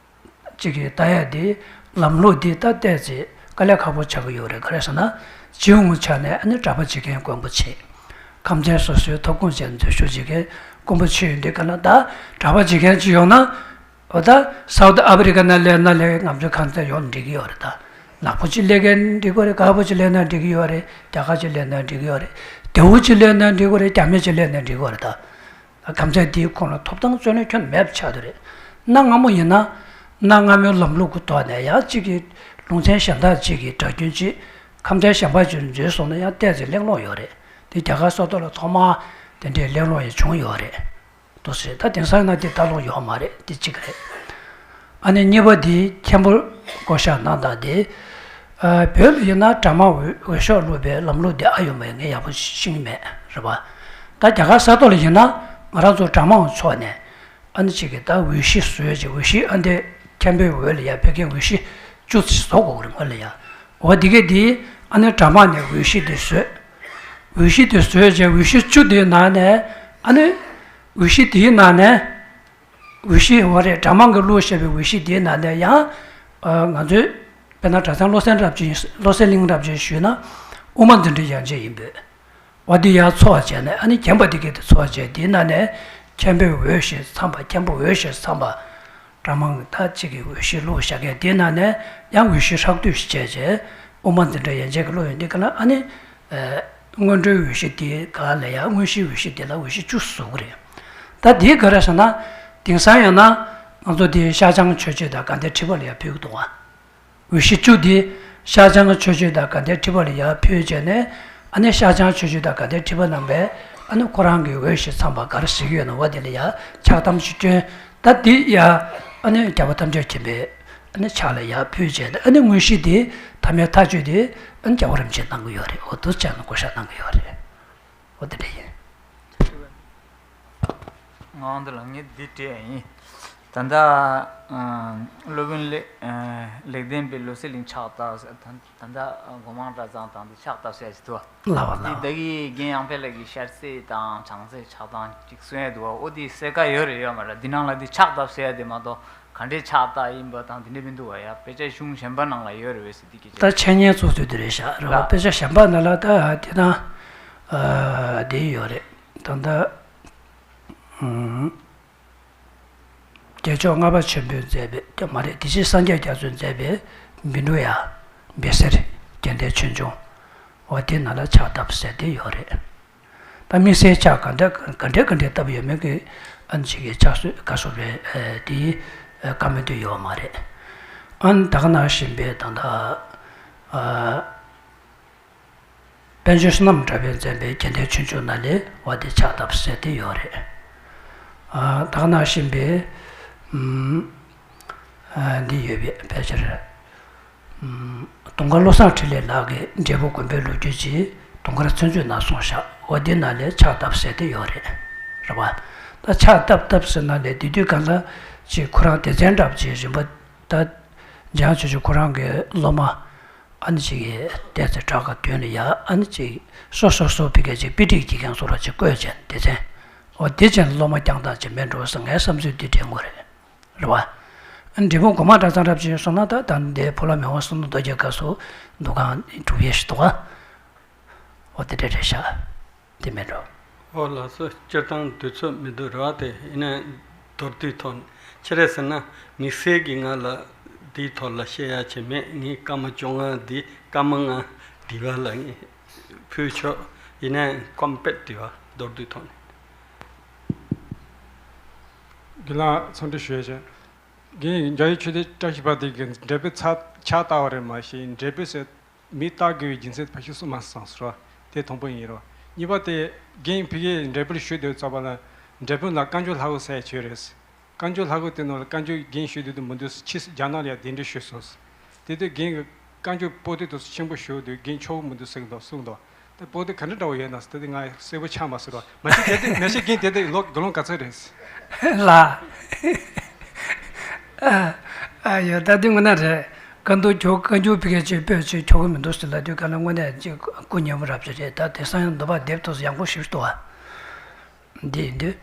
གཅིག་གིས་ལྟ་ཡ་དེ་ལམ་ལུགས་འདི་ལྟ་བལྟས་ཚེ་དཀའ་ལས་ཁག་པོ་ཆགས་ཀྱི་ཡོད་རེད། ག་རེ་ཟེར་ན་སྤྱི་ཡོངས་ཆ་ནས་ཨ་ནི་གྲྭ་པ་བྱེད་མཁན་དཀོན་པོ་ཆེ། ཁམས་ཚན་སོ་སོའི་ཐོབ་ཁུངས་ཅན་འཛུལ་ཞུགས་བྱེད་མཁན་དཀོན་པོ་ཆེ་ཡོད་འདུག་ག་ལ། ད་གྲྭ་པ་བྱེད་མཁན་ཅིག་ཡོང་ན། འོ་ད་སའུ་ཐི་ཨ་ཕི་རི་ཀ་ནས་སླེབས་ན་ལས་ང་ཚོའི་ཁམས་ཚན་ཡོང་འགྲིག་གི་ཡོད་རེད། ད་ནག་པོ་ཅིག་སླེབས་མཁན་འགྲིག་གི་རེད། དཀར་པོ་ཅིག་སླེབས་ན་འགྲིག་གི་ཡོད་རེད། རྒྱ་གར་ཅིག་སླེབས་ན་འགྲིག་གི་ཡོད་རེད། དེའུ་ཅིག་སླེབས་ན་འགྲིག་གི་རེད། རྒྱ་མི་ཅིག་སླེབས་ན་འགྲིག་གི་རེད། ད་ཁམས་ཚན་དེའི་ཁོངས་ལ་ཐོབ་ཐང་རྩོད་ལེན་ཁྱོན་མེད་པ་ཆགས་བསྡད་རེད། གནའ་སྔ་མོ་ཡིན་ན་གནའ་སྔ་མོའི་ལམ་ལུགས་ཀྱི་ཐོག་ནས་ཡང་གཅིག་གི་ལུང་ཚན་གཞན་དག་ཅིག་གི་གྲྭ་རྒྱུན་ཅིག་ཁམས་ཚན་གཞན་པ་ཅིག་ལ་འཛུལ་སོང་ན་ཡང་ཏོག་ཙམ་གླེང་སློང་ཡོད་རེད། དེ་རྒྱ་གར་ས་ཐོག་ལ་ཐོག་མར་དེ་འདྲའི་གླེང་སློང་ཡང་བྱུང་ཡོད་རེད། འདུག་ཟེར། ད་དེང་སང་ན་དེ་ལྟ་ལོང་ཡོད་མ་རེད། དེ་གཅིག་རེད། ཨ་ནི་གཉིས་པ་དེ་མཁན་པོ་བསྐོ་བཞག་གནང་སྟངས་དེ། ཨ་བོད་ལ་ཡིན་ན་གྲྭ་མང་འོས་འོས་ཤོག་བླུགས་པའི་ལམ་ལུགས་དེ་ཨ་ཡོད་མ་ཡོད་ངས་ཡག་པོ་ཤེས་ཀྱི་མེད་རེད་པ། ད་རྒྱ་གར་ས་ཐོག་ལ་ཡིན་ན་ང་རང་ཚོ་གྲྭ་མང་ཚོགས་ནས་ཨ་ནི་གཅིག་གིས་ད་འོས་གཞི་བཟོས་ཅིག་འོས་གཞི་ཨ་འདི་མཁན་པོའི་འོས་ལ་ཡར་ཕེབས་མཁན་འོས་གཞི་བཅུ་ཙམ་བཟོ་དགོས་ཀྱི་རེད། སྔོན་ལ་ཡ། འོ་དེ་གས་དེ་ཨ་ནི་གྲྭ་མང་ནས་འོས་གཞི་དེ་བཟོས། འོས་གཞི་དེ་བཟོས་རྗེས་འོས་གཞི་བཅུ་དེའི་ནང་ནས་ཨ་ནི་འོས་གཞི་དེའི་ནང་ནས་འོས་གཞི་འོ་རེད། གྲྭ་མང་གིས་བླུགས་བཞག་པའི་འོས་གཞི་དེའི་ནང་ནས་ཡང་ཨ་ང་ཚོའི་དཔེར་ན་གྲྭ་ཚང་བློ་གསལ་རབ་རྒྱས་བློ་གསལ་གླིང་རབ་རྒྱས་ཞུས་ན་དབུ་མ་འཛིན་གྲྭའི་ཡན་ཆད་ཡིན་པས། འོ་དེ་ཡར་ཚོགས་བྱས་ནས་ཨ་ནི་རྒན་པ་དེ་གས་དེ་ཚོགས་བྱས་དེའི་ནང་ནས་མཁན་པོའི་འོས་ཞེས་འཚམས་པ་མཁན་པོ་འོས་ཞེས་འཚམས་པ། གྲྭ་མང་གི་ད་གཅིག་གི་འོས་གཞི་བླུགས་བཞག་མཁན་དེའི་ནང་ནས་ཡང་འོས་གཞི་ཧྲག་བསྡུས་ཤིག་བྱས་རྗེས་དབུ་མ་འཛིན་གྲྭ་ཡན་ཆད་ཀྱི་བླུགས་ཡོང་དུས་ག་ལ་ཨ་ནི་ཨ་སྔོན་འགྲོའི་འོས་གཞི་དེའི་སྒང་ལ་ཡང་དངོས་གཞིའི་འོས་གཞི་དེ་ལ་འོས་གཞི་བཅུ་བཟོ་གི་རེད། ད་དེའི་ག་རེ་ཟེར་ན་དེང་སང་ཡང་ན་ང་ཚོ་དེ་ཤར་བྱང་ཆོས་སྤྱོད་དང་དགའ་ལྡན་ཁྲི་པ་ལ་ཡང་ཕུལ་གི་འདུག་ག་འོས་གཞི་བཅུ་དེ་ཤར་བྱང་ཆོས་སྤྱོད་དང་དགའ་ལྡན་ཁྲི་པ་ལ་ཡར་ཕུལ་བྱས་ནས་ཨ་ནི་ཤར་བྱང་ཆོས་སྤྱོད་དང་དགའ་ལྡན་ཁྲི་པ་རྣམ་པས་ཨ་ནི་ཁོ་རང་གི་འོས་ཞེས་འཚམས་པ་ག་རེ་ཟེར་གྱི་ཡོད་ན་འོ་དེ་ལ་ཡར་ཕྱག་དམ་ཞིག་བསྐྱོན། ད་དེ་ཡར་ཨ་ནི་རྒྱལ་བ་ཐམས་ཅད་མཁྱེན་པའི་ཨ་ནི་ཕྱག་ལ་ཡར་ཕུལ་བྱས་ནས་ཨ་ནི་དངོས་གཞི་དེ་མཐའ་མའི་མཐའ་དཔྱོད་དེ་ཨ་ནི་རྒྱལ་བ་རིན་པོ་ཆེས་གནང་གི་ཡོད་རེད། འོ་དེ་ཚོ་ཡང་ན་བསྐོ་བཞག་གནང་གི་ཡོད་རེད། འོ་དེ་འདྲ་ཡིན། ངའང་འདི་ལ་ངས་འདི་སྤྲད་ཡིན། ད་ལྟ་ཨ་སློབ་དཔོན་ལེགས་ཨ་ལེགས་ལྡན་པའི་ལོ་གསལ་གླིང་ཕྱག་བཏབ་ཟེར། ད་ད་ལྟ་སྒོ་མང་གྲྭ་ཚང་དང་དེ་ཕྱག་བཏབ་ཟེར་ཡ་ཞིག་འདུག་བ། ལགས་པ་ལགས། དེ་བདག་གིས་རྒན་ཡང་འཕེལ་ལགས་ཀྱིས་ཤར་རྩེ་དང་བྱང་རྩེ་ཕྱག་ཐང་གཅིག་གསུང་ཡ་འདུག་བ། ཨོ་དེ་གསལ་ཁ་ཡོད་རེད་ཡོད་མ་རེད། འདི་ནང་ལ་དེ་ཕྱག་བཏབ་ཟེར་ཡ་དེ་མ་གཏོགས་ག་འདྲའི་ཕྱག་བཏབ་ཡིན་པ་དང་དེ་འདྲ་མི་འདུག་བ། ཡ་དཔེ་ཆ་གཞུང་གཞན་པ་ནང་ལ་ཡོད་རེད་བས་ཟེར་འདི་སྐད་ཆ། ད་འཆད་ཉན་ཚོགས་ཚུད་དེ་རེད་ཤག་རེད་བ། ལགས། དཔེ་ཆ་གཞན་པ་ནང་ལ་ད་དེ་དང་ཨ་དེ་ཡོད་རེད། ད་ལྟ་ཨུམ། རྒྱལ་མཆོག་ལྔ་པ་ཆེན་པོས་མཛད་པའི་ཀྱང་མ་རེད། དེ་བཞིན་སངས་རྒྱས་རྒྱ་མཚོས་མཛད་པའི་བཻ་ཌཱུརྱ། བཻ་ཟེར། རྒྱལ་ལྡན་ཆོས་འབྱུང་། འོ་དེ་ནང་ལ་ཕྱག་བཏབ་ཟེར་དེ་ཡོད་རེད། ད་དམིགས་བསལ་ཕྱག་ག་འདྲ་ག་འདྲ་ག་འདྲ་བཏབ་ཡོད་མེད་ཀྱི་ཨ་ནི་ཅིག་གི་ཕྱག་སྲོལ་ག་སོ་རེད། ཨ་དེ་ཨ་བཀའ་མོལ་དུ་ཡོད་མ་རེད། ཨ་ནི་ད་ག་ནང་བཞིན་པའི་ད་ལྟ་ཨ། དཔལ་འབྱོར་བསོད་ནམས་གྲགས་པས་མཛད་པའི་རྒྱལ་ལྡན་ཆོས་འབྱུང་ནང་ལས་འོ་དེ་ཕྱག་བཏབ་ཟེར་དེ་ཡོད་རེད། ཨ་ད་ག་ནང་བཞིན་པའི་ཨུམ་ཨ་འདི་ཡོད་པའི་ཕལ་ཆེར་ཨུམ་དུང་དཀར་བློ་བཟང་འཕྲིན་ལས་ལགས་ཀྱིས་འབྲས་སྤུངས་དགོན་པའི་ལོ་རྒྱུས་ཀྱི་དུང་དཀར་མཚན་བརྗོད་ནང་གསུངས་བཞག། འོ་དེ་ནང་ལས་ཕྱག་བཏབ་ཟེར་དེ་ཡོད་རེད། རེད་བ། ད་ཕྱག་བཏབ་བཏབ་ཟེར་ནང་ལས་དེ་དུས་གང་ལ་ཅིག་ཁོ་རང་སྡེ་ཚན་འདྲ་པོ་ཅིག་རིམ་པ་ད་འཇང་ཆོས་སྐྱིད་ཁོ་རང་གི་སློབ་མ། ཨ་ནི་ཅིག་གིས་བལྟས་ཚེ་བྲག་དཀར་མདུན་ལ་ཡ་ཨ་ནི་ཅིག་སོ་སོ་སོ་ཕི་གེ་ཅིག་དཔེ་ཁྲིད་ཀྱི་རྒན་ཚོ་ལ་ཅིག་བསྐོས་བྱས་སྡེ་ཚན། འོ་དེ་བྱས་ནས་སློབ་མ་བསྐྱངས་སྟངས་ཅིག་མེད་འགྲོ་ཟེར་ངའི་བསམ་ཚུལ་འདི་དྲན་དགོས་རེད། རེད་བ། ཨ་ནི་འབྲས་སྤུངས་སྒོ་མང་གྲྭ་ཚང་འདྲ་པོ་ཅིག་སོང་ན་ད་ད་འདི་ཕོ་བྲང་མི་དབང་བསོད་ནམས་རྡོ་རྗེ་སྐབས་སུ་འདུ་ཁང་གྲུབ་ཡས་ཤིག་འདུག་ག་འོ་དེ་འདྲ་རེད་ཤག་དེ་མེད་འགྲོ། ཨོ་ལགས་སོ། སྤྱིར་བཏང་དུས་ཚོད་མི་འདུག་རེད་བ། དེ་ཡིན་ན་མདོར་བསྡུས་ཐོག་ནས་ཅི་རེད་ཟེར་ན། དམིགས་བསལ་གྱི་ང་ལ་འདིའི་ཐོག་ལ་བཤད་ཡ་ཅིག་མེད། ངས་སྐར་མ་བཅོ་ལྔ་འདི་སྐར་མ་ལྔ་དྲི་བ་ལ་ངས་ཕུལ་ཆོག་ཡིན་ནའི་ཀོམ་པེད་དྲི་བ་མདོར་བསྡུས་ཐོག་ནས། རྒན་ལགས་འཚམས་འདྲི་ཞུ་ཡ་བྱས། རྒན་རྒྱ་ཡི་ཆོས་སྡེ་བཀྲ་ཤིས་པ་དེ་གི་འབྲས་སྤུངས་ཕྱག་ཕྱག་བཏབ་པ་རེད། མ་གཞི་འབྲས་སྤུངས་ཟེར་མིང་བཏགས་དགོས་པའི་རྒྱུ་མཚན་ཕལ་ཆེར་གསུངས་མ་སོང་ཟེར་བ་དེ་དང་པོ་ཡིན་རོ། གཉིས་པ་དེ་རྒན་ཕ་གིར་འབྲས་སྤུངས་ཞུ་འདོད་ཙམ་པ་ལ་འབྲས་སྤུངས་ལ་བཀའ་འགྱུར་ལྷ་ཁང་ཟེར་ཡ་ཅིག་ཡོད་རེད། བཀའ་འགྱུར་ལྷ་ཁང་དེ་ནང་ལ་བཀའ་འགྱུར་རྒན་ཞུ་འདོད་དུ་མི་འདུག་ཟེར་ཕྱིས་སུ་རྒྱ་ནག་ལ་ཡ་གདན་འདྲེན་ཞུས་སོང་ཟེར། དེ་དུས་རྒན་གྱིས་བཀའ་འགྱུར་པོ་ཏི་དེ་ཚོ་ཆེན་པོ་ཞུ་འདོད་རྒན་ཆོག་གི་མི་འདུག་ཟེར་གི་འདུག་གསུངས་འདུག་ད་པོ་ཏི་ག་འདྲ་འདྲ་བོ་ཡོད་ན་ཟེར་ད་དེ་ང་གསལ་པོ་ཆགས་མ་སོང་རོ། མ་གཞི་དེ་དུས་མ་གཞི་རྒན་དེ་དུས་ལོ་དགུང་ལོ་ག་ཚོད་རེད། ལགས། ཨ་ཨ་ཡོད་ད་དེ་དངོས་གནས་རེད། བཀའ་འགྱུར་ཁྱོད་བཀའ་འགྱུར་ཕ་གིར་ཅིག་པོད་ཅིག་ཆོག་གི་མི་འདུག་ཟེར་ལབ་དུས་ག་ལ་དངོས་གནས་ཅིག་སྐུ་ཉེ་བོ་རབ་ཅིག་རེད། ད་དེང་སང་ཡང་འདོད་པ་དེབ་ཐོག་ཡག་པོ་ཞིག་འདུག་ཨ། འདི་ཡིན་དུས།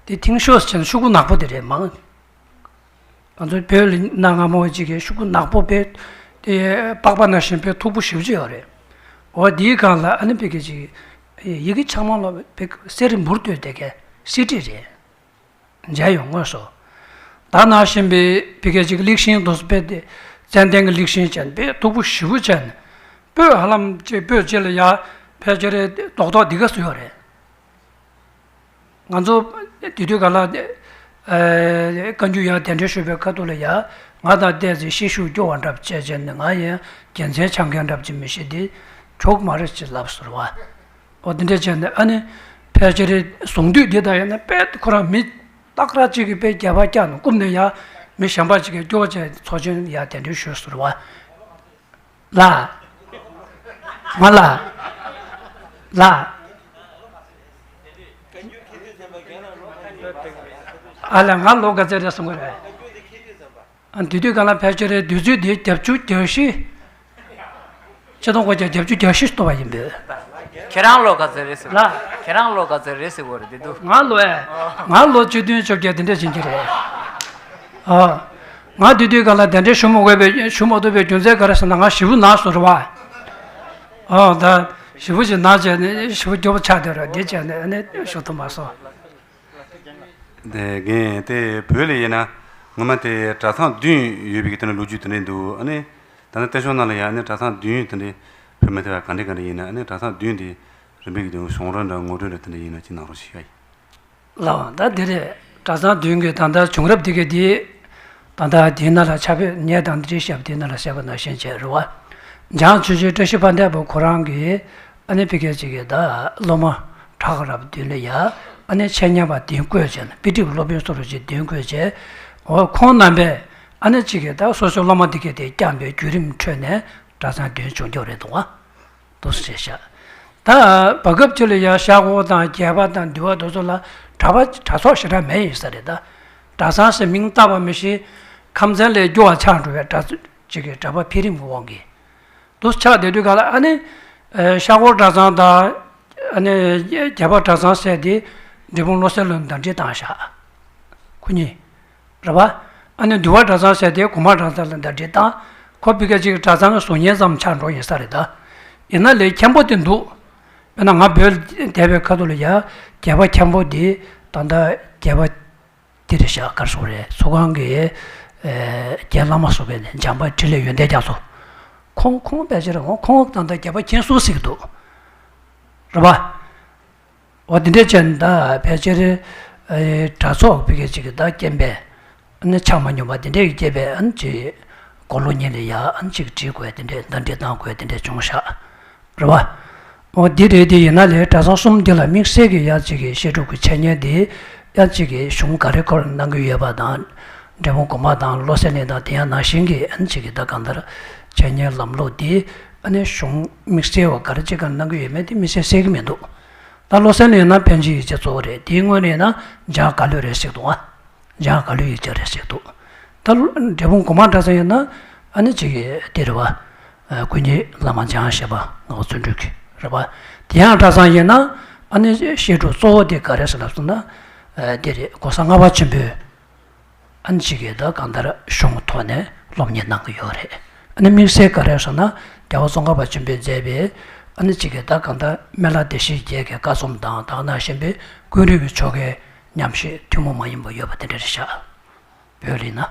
འདི་ཐིང་ཤོས་ཟེར་ན་ཤོག་གུ་ནག་པོ་དེ་རེད་མང་། ང་ཚོའི་བོད་ལ་གནའ་སྔ་མོ་ཅིག་གི་ཤོག་གུ་ནག་པོ་དཔེ་དེ་པགས་པ་ནང་བཞིན་དཔེ་མཐུག་པོ་ཞེ་པོ་ཅིག་ཡོད་རེད། འོ་དེའི་སྒང་ལ་ཨ་ནི་ཕ་གི་ཅིག་ཡི་གེ་ཆགས་མང་ལོ་དཔེ་གསེར་རི་འབུར་བཏོད་དེ་གས་གསེར་བྲིས་རེད། མཇལ་ཡོང་དངོས་སུ། ད་ནང་བཞིན་པའི་ཕ་གི་ཅིག་གླེགས་ཤིང་དུ་དཔེ་དེ་ཙན་དན་གྱི་གླེགས་ཤིང་ཅན་དཔེ་མཐུག་པོ་ཞེ་པོ་ཅན། སྤོས་ཧ་ལམ་ཅིག་སྤོས་ཅིག་ལ་ཡ་ཕལ་ཆེར་རྡོག་རྡོག་འདི་ག་སུ་ཡོད་རེད། ང་ཚོ་དེ་དུས་ག་ལ་ཨ་བཀའ་འགྱུར་ཡར་གདན་འདྲེན་ཞུས་པའི་ཁ་ཐུག་ལ་ཡ་ང་དང་བལྟས་ཚེ་ཤེད་ཤུགས་སྐྱོ་བ་འདྲ་བྱས་བྱས་ནས་ང་ཡང་རྒྱལ་མཚན་འཆང་མཁན་འདྲ་ཅིག་མི་ཤེས་དེ་ཆོག་མ་རེད་ཅེས་ལབ་ཟེར་བ། འོ་དེ་འདྲ་བྱས་ནས་ཨ་ནི་ཕལ་ཆེར་གཟུངས་བསྡུས་འདི་དག་ཡིན་ན་དཔེ་ཁོ་རང་མི་སྟག་ར་གཅིག་གིས་དཔེ་རྒྱབ་པ་བཀྱགས་ནས་བཀུམ་ནས་ཡ་མི་གཞན་པ་ཅིག་གིས་སྐྱོ་བ་བྱས་ཚོགས་ཆེན་ཡར་གདན་འདྲེན་ཞུས་ཟེར་བ། ལགས། མ་ལགས། ལགས། ཨ་ལས་ང་ལོ་ག་ཚོད་རེད་གསུང་གི་རེད། ཨ་དེ་དུས་ག་ལ་ཕལ་ཆེར་རེད་དུས་ཚོད་འདི་བརྒྱད་ཅུ་གྱ་བཞི། ཆིག་སྟོང་དགུ་བརྒྱ་བརྒྱད་ཅུ་གྱ་བཞི་ལྟོ་བ་ཡིན་པས། ཁྱེད་རང་ལོ་ག་ཚོད་རེད་ཟེར། ལགས། ཁྱེད་རང་ལོ་ག་ཚོད་རེད་ཟེར་གོ་རེད་དེ་དུས། ང་ལོ་ཨེ། ང་ལོ་བཅུ་བདུན་བཅོ་བརྒྱད་དེ་འདྲ་ཕྱིན་གྱི་རེད། ཨ། ང་དེ་དུས་ག་ལ་གདན་འདྲེན་ཞུ་མ་དགོས་པའི་ཞུ་མ་ཐུབ་པའི་རྒྱུ་མཚན་ག་རེ་ཟེར་ན་ང་ཞེ་པོ་ན་སོང་རེད་བ། ཨ་ད་ཞེ་པོ་ཅིག་ན་བྱས་ནས་ཞེ་པོ་སྐྱོ་པོ་ཆགས་བསྡད་རེད་འདི་བྱས་ནས་ཨ་ནི་ཞུ་ཐུབ་མ་སོང་། དེ་རྒན་དེ་བོད་ལ་ཡིན་ན་ངོ་མ་དེ་གྲྭ་ཚང་བདུན་ཡོད་པའི་དེ་འདྲ་ལོ་རྒྱུས་དེ་འདྲ་འདུག་ཨ་ནི་ད་ནི་བསྟན་སྲུང་ནང་ལ་ཡ་ཨ་ནི་གྲྭ་ཚང་བདུན་དེ་འདྲ་བོད་མི་དེ་བ་ག་འདྲ་ག་འདྲ་ཡིན་ན་ཨ་ནི་གྲྭ་ཚང་བདུན་དེ་རིམ་པས་ཀྱི་དུས་གཞུང་རབ་འདྲ་ངོ་སྤྲོད་འདྲ་དེ་འདྲ་ཡིན་ན་ཅིག་གནང་རོགས་ཞུ་ཡ་ཡིན། ལགས་འོང་། ད་འདི་རེད། གྲྭ་ཚང་བདུན་གྱི་ད་ལྟ་བྱུང་རབས་འདི་ག་འདི། ད་ལྟ་དེའི་ནང་ལ་ཕྱག་དཔེ་ཉལ་དང་འདི་བཤད་པ་དེའི་ནང་ལ་བཤད་པ་ནང་བཞིན་བྱས་རེད་བ། འཇང་ཆོས་རྗེ་བཀྲ་ཤིས་དཔལ་ལྡན་པ་ཁོ་རང་གིས་ཨ་ནི་ཕ་གི་ཅིག་གི་ད་སློབ་མ་བྲག་དཀར་རབ་བདུན་ལ་ཡ་ཨ་ནི་འཆད་ཉན་པ་གདན་བསྐོས་བྱས་ནས་དཔེ་ཁྲིད་སློབ་དཔོན་སོགས་རུ་ཅིག་གདན་བསྐོས་བྱས། འོ་ཁོང་རྣམ་པས་ཨ་ནི་ཅིག་གི་ད་སོ་སོའི་སློབ་མ་འདི་ག་དེ་བསྐྱངས་པའི་བརྒྱུད་རིམ་ཁྲོད་ནས་གྲྭ་ཚང་བདུན་བྱུང་རྒྱུ་རེད་འདུག་བ། འདུག་སེ་བྱས་ཤག་ད་བར་སྐབས་ཅིག་ལ་ཡ་ཤག་འོག་དང་རྒྱས་པ་དང་འདུལ་བ་དེ་ཚོ་ལ་གྲྭ་པ་གྲྭ་ཚོགས་ཞེ་དྲག་མེད་ཡིན་ས་རེད་ད། གྲྭ་ཚང་ཟེར་མིང་བཏགས་པ་མི་ཤེས། ཁམས་ཚན་ལས་སྐྱོ་བ་ཆགས་འགྲོ་བའི་གྲྭ་ཚོ་ཅིག་གི་གྲྭ་པ་འཕེལ་རིམ་གྱི་དབང་གིས། དུ་ཆགས་བསྡད་དུས་ག་ལ་ཨ་ནི། ཨ་ཤར་སྒོར་གྲྭ་ཚང་དང་། ཨ་ནི་རྒྱལ་བ་གྲྭ་ཚང་ཟེར་དེ་འབྲས་སྤུངས་བློ་གསལ་ལོ་ཟླ་སྒྲིལ་བཏང་བཞག་ཁོ་གཉིས། རེད་པ། ཨ་ནི་འདུལ་བ་གྲྭ་ཚང་ཟེར་དེ་གོང་མ་གྲྭ་ཚང་ལ་ཟླ་སྒྲིལ་བཏང་། ཁོ་ཕ་གི་ཅིག་གྲྭ་ཚང་གི་བཟོ་མཁན་ཙམ་ཆགས་འགྲོ་ཡིན་ས་རེད་ད། ཡིན་ན་ལས་མཁན་པོ་དེ་འདུག་དཔེར་ན་ང་བོད་བསྡད་པའི་ཁ་ཐུག་ལ་ཡ། རྒྱལ་བ་མཁན་པོ་དེ་ད་ལྟ་རྒྱལ་བ་འདི་རེད་ཤག་ག་རེ་ཟེར་དགོས་རེད། ཚོགས་ཁང་གི་ཨེ་རྒན་བླ་མ་ཟེར་མཁན་ནི་འཇམ་དཔལ་འཕྲིན་ལས་ཡོན་ཏན་རྒྱ་མཚོ། ཁོང་ཁོང་ཕལ་ཆེར་འོ་ཁོང་ད་ལྟ་རྒྱལ་བ་མཁན་ཟུར་ཟེར་གྱི་འདུག་རེད་པ། འོ་དེ་འདྲས་བྱས་ནས་ད་ཕལ་ཆེར་ཨེ་གྲྭ་ཚོགས་ཕ་གི་ཅིག་གི་ད་རྐྱེན་པས། ཨ་ནི་ཆགས་མ་མྱོང་པ་དེ་འདྲས་ཀྱི་སྐྱེས་པས་ཨ་ནི་ཅིག་དགུང་ལོ་གཉིས་ལ་ཡ་ཨ་ནི་ཅིག་བྲིས་དགོས་དེ་འདྲས་ཟླ་སྒྲིལ་བཏང་དགོས་དེ་འདྲས་བྱུང་ཤག་རེད་པ། འོ་འདི་རེད། དེ་ཡིན་ན་ལས་གྲྭ་ཚང་གསུམ་འདི་ལ་དམིགས་བསལ་གྱི་ཡ་ཅིག་གི་བཤད་སྒྲུབ་ཀྱི་འཆད་ཉན་འདི་ཡ་ཅིག་གི་གཞུང་ག་རེ་སྐོར་གནང་གི་ཡོད་པ་དང་། འབྲས་སྤུངས་གོང་མ་དང་བློ་གསལ་གླིང་དང་དེ་ཡང་ནང་བཞིན་གྱི་ཨ་ནི་ཅིག་གི་ད་གང་ལྟར་འཆད་ཉན་ལམ་ལུགས་འདི་ཨ་ནི་གཞུང་དམིགས་བསལ་བ་ག་རེ་ཅིག་ག་གནང་གི་ཡོད་མེད་དེ་དམིགས་བསལ་གསལ་གྱི་མི་འདུག་ད་བློ་གསལ་གླིང་ཡིན་ན་པཎ་ཆེན་ཡིག་ཆ་གཙོ་བོ་རེད། དེའི་སྔོན་ནས་ཡིན་ན་འཇང་ག་ལོད་རེད་ཟེར་གྱི་འདུག་ཨ། འཇང་ག་ལོད་ཡིག་ཆ་རེད་ཟེར་འདུག་ད་འབྲས་སྤུངས་གོང་མ་གྲྭ་ཚང་ཡིན་ན་ཨ་ནི་ཅིག་གི་དེ་རེད་པ། ཨ་སྐུ་ཉིད་བླ་མ་འཇང་བཞད་པ་ངག་དབང་བརྩོན་འགྲུས་ཀྱི་རེད་པ། དེ་ཡང་གྲྭ་ཚང་ཡིན་ན་ཨ་ནི་བཤད་སྒྲུབ་གཙོ་བོ་དེ་ག་རེ་ཟེར་ལབ་སོང་ན། ཨ་དེ་རེད། གོང་ས་ལྔ་པ་ཆེན་པོས་ཨ་ནི་ཅིག་གི་ད་གང་ལྟར་གཞུང་ཐོག་ནས་སློབ་གཉེར་གནང་གི་ཡོད་རེད། ཨ་ནི་དམིགས་བསལ་ག་རེ་ཟེར་ན་རྒྱལ་བ་ཙོང་ཁ་པ་ཆེན་པོས་མཛད་པའི་ཨ་ནི་ཅིག་གི་ད་གང་ལྟར་སྨན་བླ་བདེ་གཤེགས་བརྒྱད་ཀྱི་བཀའ་རྩོམ་དང་དེ་ནང་བཞིན་པའི་ཀུན་རིག་གི་ཆོ་གའི་ཉམས་ཞིབ་ཐུན་མོང་མ་ཡིན་པ་ཡོད་པ་དེ་འདྲ་རེད་ཤག་བོད་ལ་ཡིན་ན།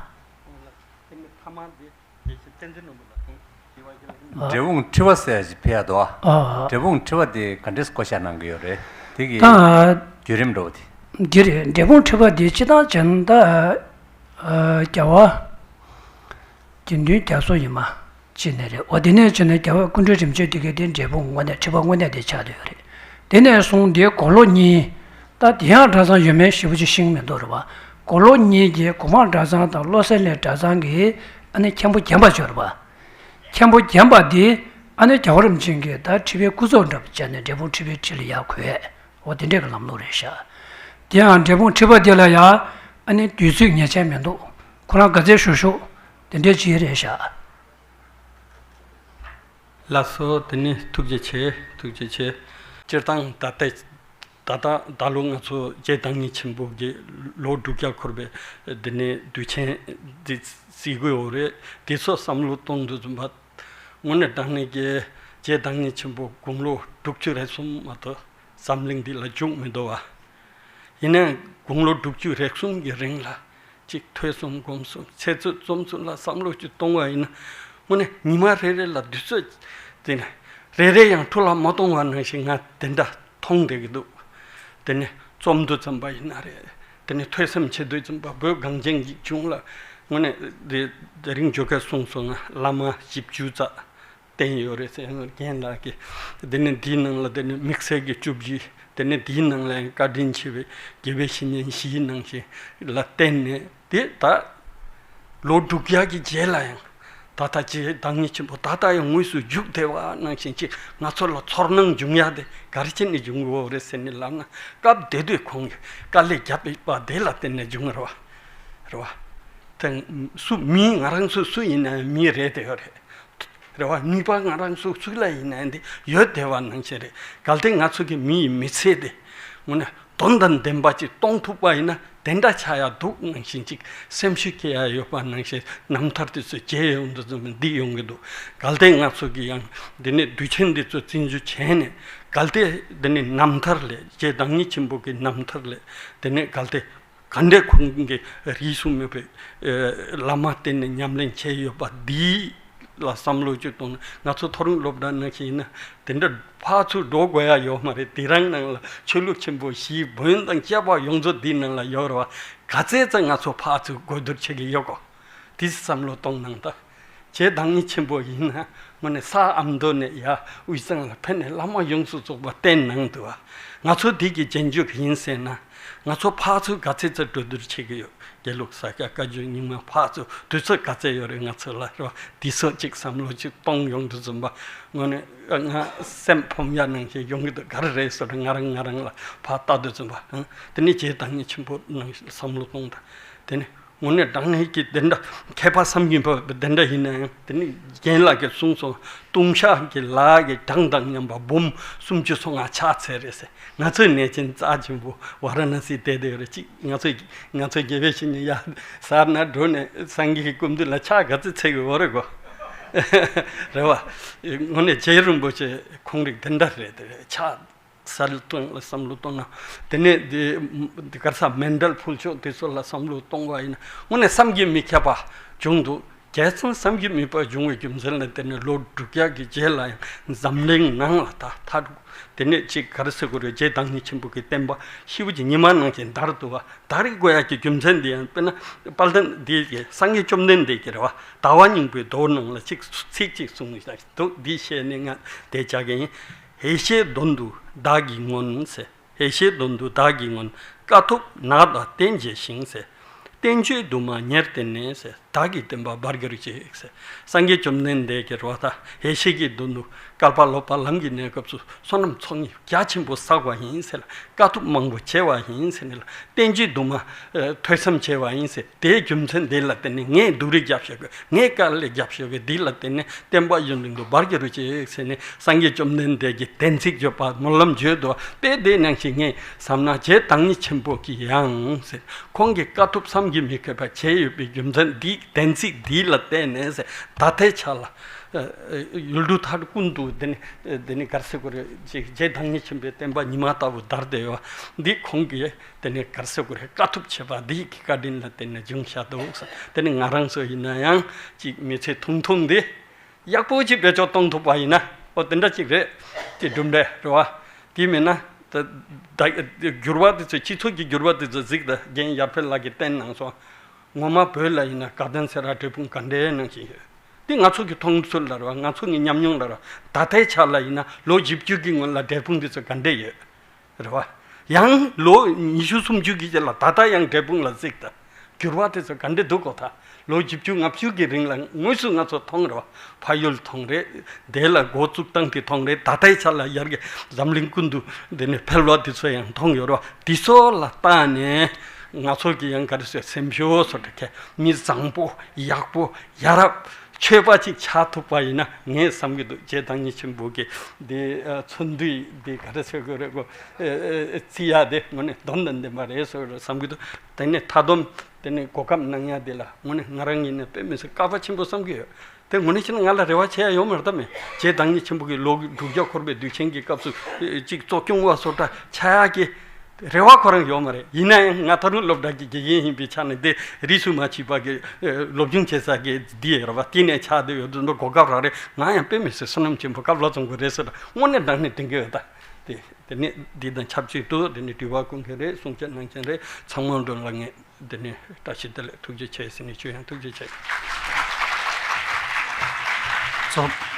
འབྲས་སྤུངས་ཁྲི་པ་ཟེར་ཞིག་ཕེབས་ཡ་འདུག་ཨ། འབྲས་སྤུངས་ཁྲི་པ་དེ་ག་འདྲས་བསྐོ་བཞག་གནང་གི་ཡོད་རེད། དེ་གི་ད་བརྒྱུད་རིམ་འདྲ་བོ་དེ། འདི་རེད། འབྲས་སྤུངས་ཁྲི་པ་དེ་སྤྱིར་བཏང་བྱས་ན་ད་རྒྱལ་བ་དགེ་འདུན་རྒྱ་མཚོ་ཡིན་མ། ཅི་ནས་རེད། འོ་དེ་ནས་བྱས་ནས་རྒྱལ་བ་སྐུ་ཕྲེང་རིམ་བྱོན་དེ་གའི་དེ་འབྲས་སྤུངས་དངོས་གནས་ཁྲི་པ་དངོས་གནས་དེ་ཆགས་བསྡད་ཡོད་རེད། དེ་ནས་བཟུང་དེ་དགུང་ལོ་གཉིས། ད་དེ་ཡང་གྲྭ་ཚང་ཡོད་མེད་ཞེ་པོ་ཅིག་ཤེས་ཀྱི་མི་འདུག་རེད་པ། དགུང་ལོ་གཉིས་ཀྱི་གོང་མ་གྲྭ་ཚང་དང་བློ་གསལ་གླིང་གྲྭ་ཚང་གི་ཨ་ནི་མཁན་པོ་རྒན་པ་ཅིག་ཡོད་རེད་པ། མཁན་པོ་རྒན་པ་དེ་ཨ་ནི་རྒྱལ་བ་རིན་པོ་ཆེ་གི་ད་ཁྲི་པའི་སྐུ་ཚབ་འདྲ་པོ་བྱས་ནས་འབྲས་སྤུངས་ཁྲི་པའི་ཁྲི་ལ་ཡར་འཁོད། འོ་དེ་འདྲས་ཀྱི་ལམ་ལུགས་རེད་ཤག་དེ་ཡང་འབྲས་སྤུངས་ཁྲི་པ་དེ་ལ་ཡང་ཨ་ནི་དུས་ཚོད་ངེས་ཅན་མི་འདུག་ཁོ་རང་ག་ཚོད་བཞུགས་བཞུགས་དེ་འདྲས་ཅིག་རེད་ཤག་ལགས་སོ། དེ་ནི་ཐུགས་རྗེ་ཆེ། ཐུགས་རྗེ་ཆེ། སྤྱིར་བཏང་ད་ལྟ་ད་ལྟ་ད་ལོ་ང་ཚོ་རྗེ་བདག་ཉིད་ཆེན་པོ་གི་ལོ་དྲུག་བརྒྱ་འཁོར་བའི་དེ་ནི་དུས་ཆེན་འདི་བརྩི་གི་ཡོད་རེད། དེ་ཚོ་བསམ་བློ་གཏོང་དུས་ཙམ་པ། དངོས་གནས་དྲང་གནས་ཀྱི་རྗེ་བདག་ཉིད་ཆེན་པོ་དགུང་ལོ་དྲུག་ཅུ་རེ་གསུམ་མ་གཏོགས་འཛམ་གླིང་འདི་ལ་བཞུགས་མི་འདུག་བ། ཡིན་ནའང་དགུང་ལོ་དྲུག་ཅུ་རེ་གསུམ་གྱི་རིང་ལ་ཅིག་ཐོས་གསུམ་སྒོམ་གསུམ་འཆད་རྩོད་རྩོམ་གསུམ་ལ་བསམ་བློ་ཅིག་གཏོང་བ་ཡིན་ན། དངོས་གནས་ཉི་མ་རེ་རེ་ལ་དུས་ཚོད་དེ་ནས་རེ་རེ་ཡང་འཕྲོ་བརླག་མ་གཏོང་བ་ནང་བཞིན་ང་དེ་འདྲ་མཐོང་བསྡད་ཀྱི་འདུག་དེ་ནས་རྩོམ་དུས་ཙམ་པ་ཡིན་ན་རེད། དེ་ནས་ཐོས་བསམ་བྱེད་དུས་ཙམ་པ་བོད་གངས་ཅན་གྱི་ལྗོངས་ལ་དངོས་གནས་དེ་དེ་རིང་ཇོ་ཁས་གསུངས་སོང་ང་བླ་མ་བཞི་བཅུ་རྩ་བསྟན་ཡོད་རེད་ཟེར་ཡང་རྒན་ལགས་ཀྱིས་དེ་ནས་འདིའི་ནང་ལ་དེ་ནས་དམིགས་བསལ་གྱི་བཅུ་བཞི། དེ་ནས་འདིའི་ནང་ལ་ཡང་བཀའ་དྲིན་ཆེ་བའི་དགེ་བའི་བཤེས་གཉེན་བཞིའི་ནང་བཞིན་ལ་བརྟེན་ནས་དེ་ད་ལོ་དྲུག་བརྒྱ་གི་རྗེས་ལ་ཡང་ད་ལྟ་རྗེ་བདག་ཉིད་ཆེན་པོ་ད་ལྟ་ཡང་དངོས་སུ་བཞུགས་བསྡད་པ་ནང་བཞིན་ཅིག་ང་ཚོ་ལ་ཚོར་སྣང་འབྱུང་ཡ་དེ་ག་རེ་བྱས་ནས་འབྱུང་གི་ཡོད་རེད་ཟེར་ནས་ལབ་ན། སྐབས་དེ་དུས་ཁོང་གིས་དཀའ་ལས་བརྒྱབ་པ་དེ་ལ་བརྟེན་ནས་བྱུང་བ་རེད་བ། རེད་བ། དེ་སུ་མི་ང་རང་ཚོ་སུ་ཡིན་ན་ཡང་མི་རེད་དེ་ཡོད་རེད། རེད་བ། ནུས་པ་ང་རང་ཚོ་སུ་ལ་ཡིན་ན་ཡང་དེ་ཡོད་བསྡད་པ་ནང་བཞིན་རེད། གལ་ཏེ་ང་ཚོ་གི་མི་ཡི་མི་ཚེ་དེ་དངོས་གནས་དོན་དང་ལྡན་པ་ཅིག་གཏོང་ཐུབ་པ་ཡིན་ན་དེ་འདྲ་ཆགས་ཡ་འདུག་ནང་བཞིན་ཅིག་སེམས་ཤུགས་སྐྱེ་ཡ་ཡོད་པ་ནང་བཞིན་རྣམ་ཐར་དེ་ཚོ་མཇལ་ཡོང་དུས་ཙམ་འདི་ཡོང་གི་འདུག་གལ་ཏེ་ང་ཚོ་གི་ཡང་འདི་ནས་དུས་ཆེན་འདི་ཚོ་རྩིས་འཇོག་བྱས་ནས་གལ་ཏེ་འདི་ནས་རྣམ་ཐར་ལས་རྗེ་བདག་ཉིད་ཆེན་པོ་གི་རྣམ་ཐར་ལས་འདི་ནས་གལ་ཏེ་ག་འདྲས་ཁོང་གིས་རིས་སུ་མེད་པའི་ཨེ་བླ་མ་བསྟེན་ནས་ཉམས་ལེན་བྱས་ཡོད་པ་འདི་ལ་བསམ་བློ་ཅིག་གཏོང་ན། ང་ཚོ་མཐོ་རིམ་སློབ་གྲྭ་ནང་བཞིན་ཡིན་ན་དེ་འདྲ་ཕར་ཚུར་འགྲོ་དགོས་ཡ་ཡོད་མ་རེད། དེ་རང་ནང་ལ་ཆོས་ལུགས་ཆེན་པོ་བཞིའི་བོན་དང་བཅས་པ་ཡོངས་རྫོགས་འདི་ནང་ལ་ཡོད་རེད་བ། ག་ཚད་ཙམ་ང་ཚོ་ཕར་ཚུར་གོ་བསྡུར་བྱེད་ཀྱི་ཡོད་གོ། དེ་བསམ་བློ་གཏོང་གནང་དང་། རྗེ་བདག་ཉིད་ཆེན་པོ་ཡིན་ན་དངོས་གནས་ས་ཨ་མདོ་ནས་ཡར་དབུས་གཙང་ལ་ཕེབས་ནས་བླ་མ་ཡོངས་སུ་རྫོགས་པ་བསྟེན་གནང་འདུག་བ། ང་ཚོ་འདི་གི་རྗེས་འཇུག་ཡིན་ཟེར་ན། ང་ཚོ་ཕར་ཚུར་ག་ཚོད་ཙམ་འགྲོ་བསྡུར་བྱེད་ཀྱི་ཡོད། དགེ་ལུགས་ས་སྐྱ་བཀའ་བརྒྱུད་རྙིང་མ་ཕར་ཚུར་དུས་ཚོད་ག་ཚད་ཡོད་རེད། ང་ཚོ་ལ་རེད་བ། དེ་ཚོ་གཅིག་བསམ་བློ་གཅིག་གཏོང་ཡོང་དུས་ཙམ་པ། དངོས་གནས་ང་སེམས་ཕམ་ཡ་ནང་བཞིན་ཡོང་གི་འདུག་ག་རེ་རེད་ཟེར་ན། ང་རང་ང་རང་ལ་ཕར་ལྟ་དུས་ཙམ་པ། ཨང་། དེ་ནས་རྗེ་བདག་ཉིད་ཆེན་པོ་ནང་བཞིན་བསམ་བློ་གཏོང་དང་། དེ་ནས་དངོས་གནས་དྲང་གནས་ཀྱི་དེ་འདྲ་མཁས་པ་བསམ་གྱིས་མི་ཁྱབ་པ་དེ་འདྲ་ཡིན་ན་ཡང་། དེ་ནས་རྒན་ལགས་ཀྱིས་གསུངས་སོང་། ལྟུང་བཤགས་ཀྱི་ལཱ་གི་གྲངས་དང་མཉམ་པ་འབུམ་སུམ་ཅུ་སོ་ལྔ་ཆགས་ཚར་རེད་ཟེར། ང་ཚོའི་གནས་ཆེན་རྩ་ཆེན་པོ་ཝཱ་ར་ཎ་སི་བསྡད་དེ་ཡོད་རེད། ཅིག་ང་ཚོས་ང་ཚོའི་དགེ་བའི་བཤེས་གཉེན་ཡར་ཟུར་ན་འགྲོ་ནས་སངས་རྒྱས་ཀྱི་སྐུ་མདུན་ལ་ཕྱག་ག་ཚོད་འཚལ་གྱི་ཡོད་རེད་གོ། རེད་བ། དངོས་གནས་རྗེ་རིན་པོ་ཆེ་ཁོང་རིགས་དེ་འདྲ་རེད། དེ་རེད། ཕྱག་གསལ་སྟོན་ལ་བསམ་བློ་གཏོང་ན། དེ་ནས་དེ་དེ་ག་རེ་ཟེར། མཎྜལ་ཕུལ་ཕྱོགས་དེ་ཚོ་ལ་བསམ་བློ་གཏོང་བ་ཡིན་ན། དངོས་གནས་བསམ་གྱིས་མི་ཁྱབ་པ་བྱུང་འདུག་རྒྱལ་མཚན་བསམ་གྱིས་མི་ཁྱབ་པ་བྱུང་བའི་རྒྱུ་མཚན་ལ་བརྟེན་ནས། ལོ་དྲུག་བརྒྱ་གི་རྗེས་ལ་ཡང་འཛམ་གླིང་ནང་ལ་ད་མཐའ་དྲུག་དེ་ནས་ཅིག་ག་རེ་ཟེར་དགོས་རེད། རྗེ་བདག་ཉིད་ཆེན་པོ་གི་བསྟན་པ་ཤིའུ་ཅིག་ཉི་མ་ནང་བཞིན་དར་འདུག་བ། དར་དགོས་ཡག་གི་རྒྱུ་མཚན་འདི་ཡང་དཔེར་ན་དཔལ་ལྡན་འདི་གི་སངས་རྒྱས་བཅོམ་ལྡན་འདས་ཀྱི་རེད་བ། ཟླ་བ་སྙིང་པོའི་མདོ་ནང་ལ་ཅིག་ཚིག་ཅིག་གསུངས་འདུག་འདི་བཤད་ནས་ང་དེ་བྱ་གི་ཡིན། ཧེ་ཤེས་དོན་དུ་བདག་གིས་མངོན་ཟེར། ཧེ་ཤེས་དོན་དུ་བདག་གིས་མངོན། དཀའ་ཐུབ་ནགས་དང་སྟན་འབྱེད་ཞིང་ཟེར། བསྟན་བཅོས་དུ་མ་ཉེར་བསྟེན་ནས་ཟེར། བདག་གི་བསྟན་པ་འབར་གྱུར་ཅིག་ཟེར། སངས་རྒྱས་བཅོམ་ལྡན་འདས་ཀྱི་རོ་ད་ཧེ་ཤེས་ཀྱི་དོན་དུ་བསྐལ་པ་ལོ་པ་ལམ་གྱི་གནས་སྐབས་སུ་བསོད་ནམས་ཚོགས་གཉིས་རྒྱ་ཆེན་པོ་བསགས་པ་ཡིན་ཟེར། དཀའ་ཐུབ་མང་པོ་བྱས་པ་ཡིན་ཟེར་ནས་ལ། བསྟན་བཅོས་དུ་མ་ཐོས་བསམ་བྱས་པ་ཡིན་ཟེར། དེའི་རྒྱུ་མཚན་འདི་ལ་བརྟེན་ནས་ངས་སྡུག་རུས་རྒྱབ་ཤོག་གི། ངས་དཀའ་ལས་རྒྱབ་ཤོག་གི། འདི་ལ་བརྟེན་ནས་བསྟན་པ་ཡུན་རིང་དུ་འབར་གྱུར་ཅིག་ཟེར་ནས། སངས་རྒྱས་བཅོམ་ལྡན་འདས་ཀྱིས་བདེན་ཚིག་བརྗོད་པ་སྨོན་ལམ་བརྗོད་དོ། དཔེ་དེ་ནང་བཞིན་ངས་བསམ་ན། རྗེ་བདག་ཉིད་ཆེན་པོ་གིས་ཡང་ཟེར། ཁོང་གིས་དཀའ་ཐུབ་བསམ་གྱིས་མི་ཁྱབ་པ་བྱས་ཡོད་པའི་རྒྱུ་མཚན་འདི། བདེན་ཚིག་འདི་ལ་བརྟེན་ནས་ཟེར། ད་ལྟའི་ཆ་ལ་ཡུལ་གྲུ་མཐའ་ཀུན་ཏུ་དེ་ནི་དེ་ནི་ག་རེ་ཟེར་དགོས་རེད། རྗེ་བདག་ཉིད་ཆེན་པོའི་བསྟན་པ་ཉི་མ་ལྟ་བུ་དར་བསྡད་ཡོད། འདི་ཁོང་གིས་དེ་ནས་ག་རེ་ཟེར་དགོས་རེད། དཀའ་ཐུབ་བྱས་པ་འདི་གི་བཀའ་དྲིན་ལ་བརྟེན་ནས་བྱུང་བཞག་འདུག་ཟེར། དེ་ནི་ང་རང་ཚོ་ཡིན་ན་ཡང་ཅིག་མི་ཚེ་ཐུང་ཐུང་འདི་ཡག་པོ་ཅིག་བེད་སྤྱོད་གཏོང་ཐུབ་པ་ཡིན་ན། ཨོ་དེ་འདྲ་ཅིག་རེད། ཅིག་གྲུབ་འབྲས་རེད་བ། དེ་མིན་ན་ད་ད་འགྱུར་བ་དེ་ཚོ། སྤྱི་ཚོགས་ཀྱི་འགྱུར་བ་དེ་ཚོ་གཟིགས་དང་། རྒན་ཡར་འཕེལ་ལགས་ཀྱིས་བསྟན་གནང་སོང་། ངོ་མ་བོད་ལ་ཡིན་ན་དགའ་ལྡན་ཚེ་རབས་འབྲས་སྤུངས་ག་འདྲའི་ནང་བཞིན་ཡོད། འདི་ང་ཚོ་གི་མཐོང་ཚུལ་ལ་རེད་བ། ང་ཚོ་གི་ཉམས་མྱོང་ལ་རེད་བ། ད་ལྟའི་ཆ་ལ་ཡིན་ན་ལོ་བཞི་བཅུ་གི་སྔོན་ལ་འབྲས་སྤུངས་འདི་ཚོ་ག་འདྲས་ཡོད་རེད་བ། ཡང་ལོ་ཉི་ཤུ་སུམ་ཅུ་གི་རྗེས་ལ་ད་ལྟ་ཡང་འབྲས་སྤུངས་ལ་གཟིགས་དང་། འགྱུར་བ་དེ་ཚོ་ག་འདྲས་འདུག་གོ། ད་ལོ་བཞི་བཅུ་ལྔ་བཅུ་གི་རིང་ལ་དངོས་སུ་ང་ཚོ་མཐོང་རེད་བ། ཕ་ཡུལ་མཐོང་རེད། དེ་ལ་འགོ་བཙུགས་སྟངས་དེ་མཐོང་རེད། ད་ལྟའི་ཆ་ལ་ཡར་གྱི་འཛམ་གླིང་ཀུན་ཏུ་འདི་ནས་འཕེལ་བ་དེ་ཚོ་ཡང་མཐོང་ཡོད་རེད་བ། དེ་ཚོ་ལ་བལྟས་ནས་ང་ཚོ་གི་ཡང་ག་རེ་ཟེར། སེམས་ཤུགས་སོ་དྲག་གི་མི་བཟང་པོ་ཡག་པོ་ཡ་རབས་ཆོས་པ་ཅིག་ཆགས་ཐུབ་པ་ཡིན་ན། ངས་བསམ་གྱི་འདུག་རྗེ་བདག་ཉིད་ཆེན་པོ་གི་འདི་ཨ་མཚོན་བསྡུས་འདི་ག་རེ་ཟེར་དགོས་རེད་གོ། ཨ་ཨ་བརྩི་ཡ་དེ་དངོས་གནས་དོན་དང་ལྡན་པ་རེད་ཟེར་བསམ་གྱི་འདུག་དེ་ནས་མཐའ་སྡོམ་དེ་ནས་གོ་སྐབས་གནང་ཡ་དེ་ལ་དངོས་གནས་ང་རང་ཡིན་ན་དཔེ་མི་སྲིད་དཀའ་བ་ཆེན་པོ་བསམ་གྱི་ཡོད། དེ་དངོས་གནས་བྱས་ན་ང་ལ་རེ་བ་བྱེད་ཡ་ཡོད་མ་རེད་ད་མེད། རྗེ་བདག་ཉིད་ཆེན་པོ་གི་ལོ་དྲུག་བརྒྱ་འཁོར་བའི་དུས་ཆེན་གྱི་སྐབས་སུ་ཨེ་ཅིག་གཙོ་སྐྱོང་བ་བཟོ་འདྲ་ཆགས་ཡག་གི་རེ་བ་ཁོ་རང་ཡོད་མ་རེད། ཡིན་ན་ཡང་ང་ད་རུང་སློབ་གྲྭ་གི་དགེ་རྒན་ཡིན་པའི་ཆ་ནས། དེ་རིས་སུ་མ་ཆད་པ་གི་ཨེ་སློབ་སྦྱོང་བྱེད་ས་གི་འདི་ཡོད་རེད་བ། དེ་ནས་ཆགས་བསྡད་ཡོད་དུས་འདི་གོ་སྐབས་རག་རེད། ང་ཡང་དཔེ་མི་སྲིད་བསོད་ནམས་ཆེན་པོ་སྐབས་ལ་བྱུང་གི་རེད་ཟེར། དངོས་གནས་དྲང་གནས་དྲན་གྱི་ཡོད་ད། དེ་དེ་ནས་འདི་དང་ཆབས་ཅིག་ཏུ་དེ་ནས་དྲི་བ་ཀུན་མཁྱེན་རེད། གསུང་བཤད་གནང་མཁན་རེད། ཚང་མ་འགྲོ་ལ་ངས་འདི་ནས་བཀྲ་ཤིས་བདེ་ལེགས་ཐུགས་རྗེ་ཆེ་ཟེར་ནས་ཁྱོད་ཡང་ཐུགས་རྗེ་ཆེ། ཚོགས་